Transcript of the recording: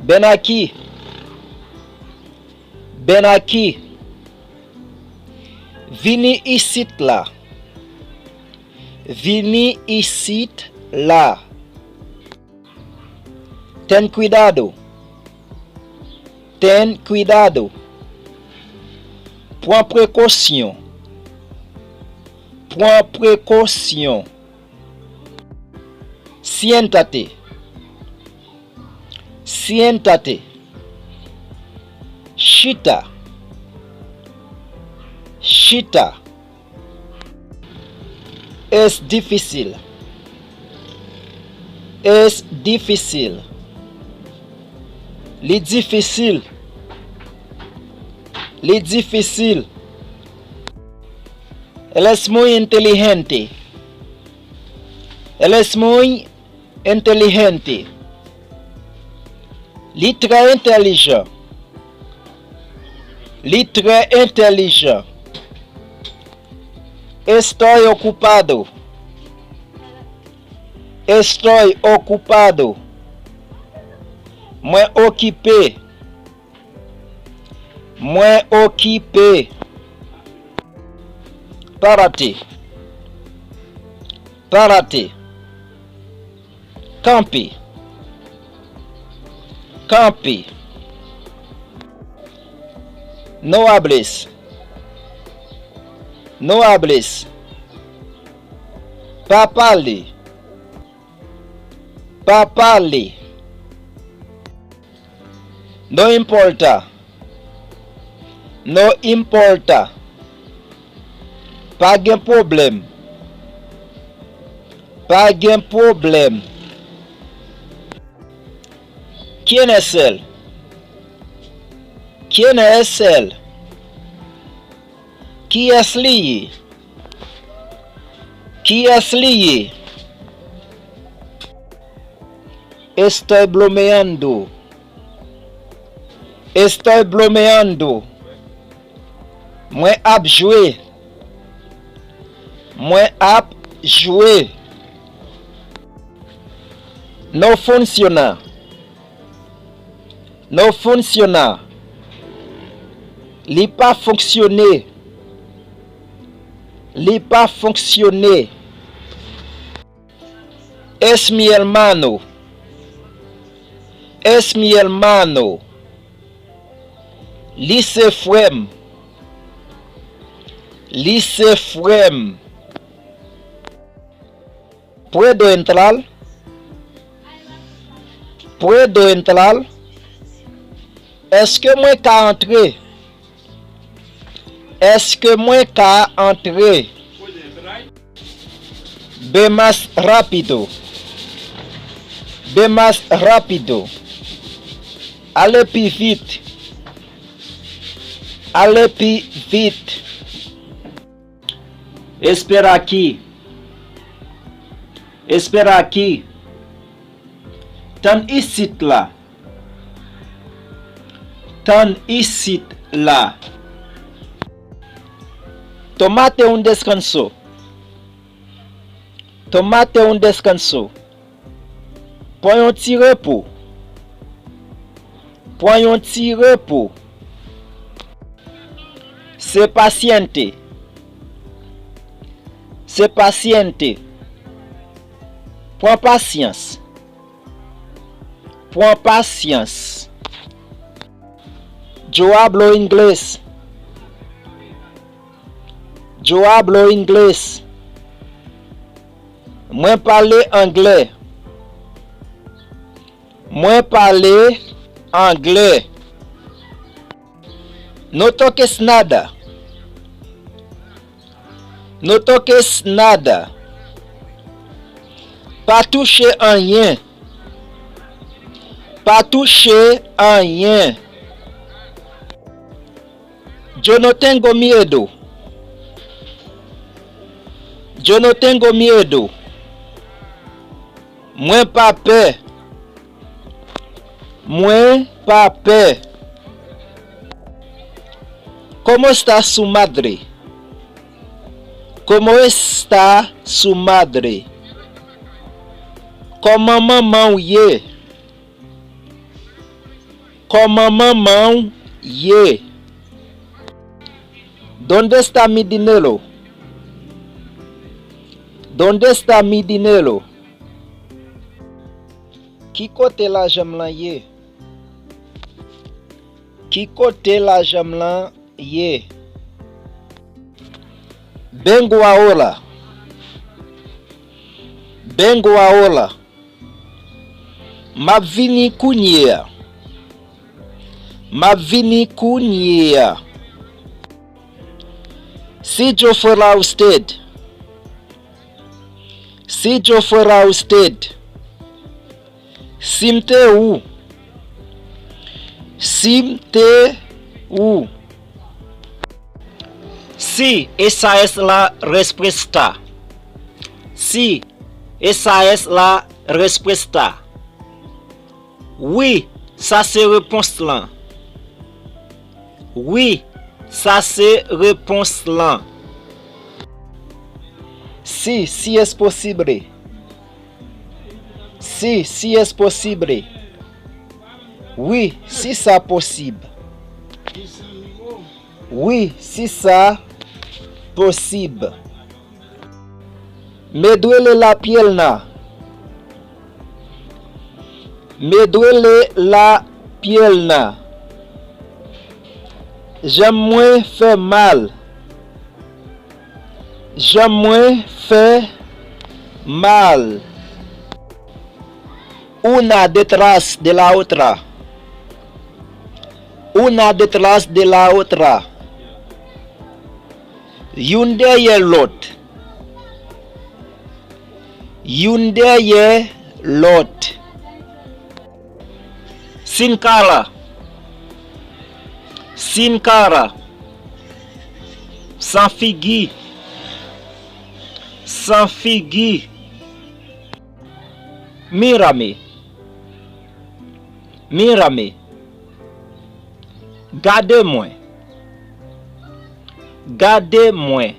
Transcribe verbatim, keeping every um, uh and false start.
Ven aki. Ven aki. Vini isit la. Vini isit la. Ten cuidado. Ten cuidado. Pran prekosyon. Pran prekosyon. Siéntate. Siéntate. Chita. Chita. Es difícil. Es difícil. Li difisil. Li difisil. Él es muy inteligente. Él es muy inteligente. Li trè entèlijan. Li trè entèlijan. Estoy ocupado. Estoy ocupado. Mwen okipe. Mwen okipe. Párate. Párate. Kanpe. Kanpe. No hables. No hables. Pa pale. Pa pale. No importa. No importa. Pa gen pwoblèm. Pa gen pwoblèm. ¿Quién es él? ¿Quién es él? Kiyès li ye? Kiyès li ye? Estoy bromeando. Estoy bromeando. Mwen ap jwe. Mwen ap jwe. No funciona. No funciona. Li pa fonksyone. Li pa fonksyone. Es mi hermano. Es mi hermano. Li se frè m. Li se frè m. ¿Puedo entrar? ¿Puedo entrar? Èske mwen ka antre? Èske mwen ka antre? Ven más rápido. Ven más rápido. Ale pi vit. Ale pi vit. Espera aquí. Espera aquí. Tann isit la. Tann isit la. Tómate un descanso. Tómate un descanso. Pran yon ti repo. Pran yon ti repo. Sé paciente. Sé paciente. Pran pasyans. Pran pasyans. Yo hablo inglés. Yo hablo inglés. Mwen pale anglè. Mwen pale anglè. No toques nada. No toques nada. Pa touche anyen. Pa touche anyen. Yo no tengo miedo. Yo no tengo miedo. Mwen pa pè. Mwen pa pè. ¿Cómo está su madre? ¿Cómo está su madre? Kòman manman w ye? Kòman manman w ye? ¿Dónde está mi dinero? ¿Dónde está mi dinero? Ki kote lajan m lan ye? Ki kote lajan m lan ye? Vengo ahora. Vengo ahora. M ap vini kounye a. M ap vini kounye a. Si yo fuera usted. Si yo fuera usted. Si m te ou. Si m te ou. Sí, esa es la respuesta. Sí, esa es la respuesta. Wi, sa se repons lan. Wi, sa se repons lan. Sí, sí es posible. Sí, sí es posible. Wi, si sa posib. Wi, si sa posib. Me duele la pierna. Me duele la pierna. Janm mwen fè mal. Janm mwen fè mal. Una detrás de la otra. Una detrás de la otra. Youn dèyè lòt. Youn dèyè lòt. Sin cara. Sin cara. San figi. San figi. Mírame. Mírame. Gade mwen. Gade mwen.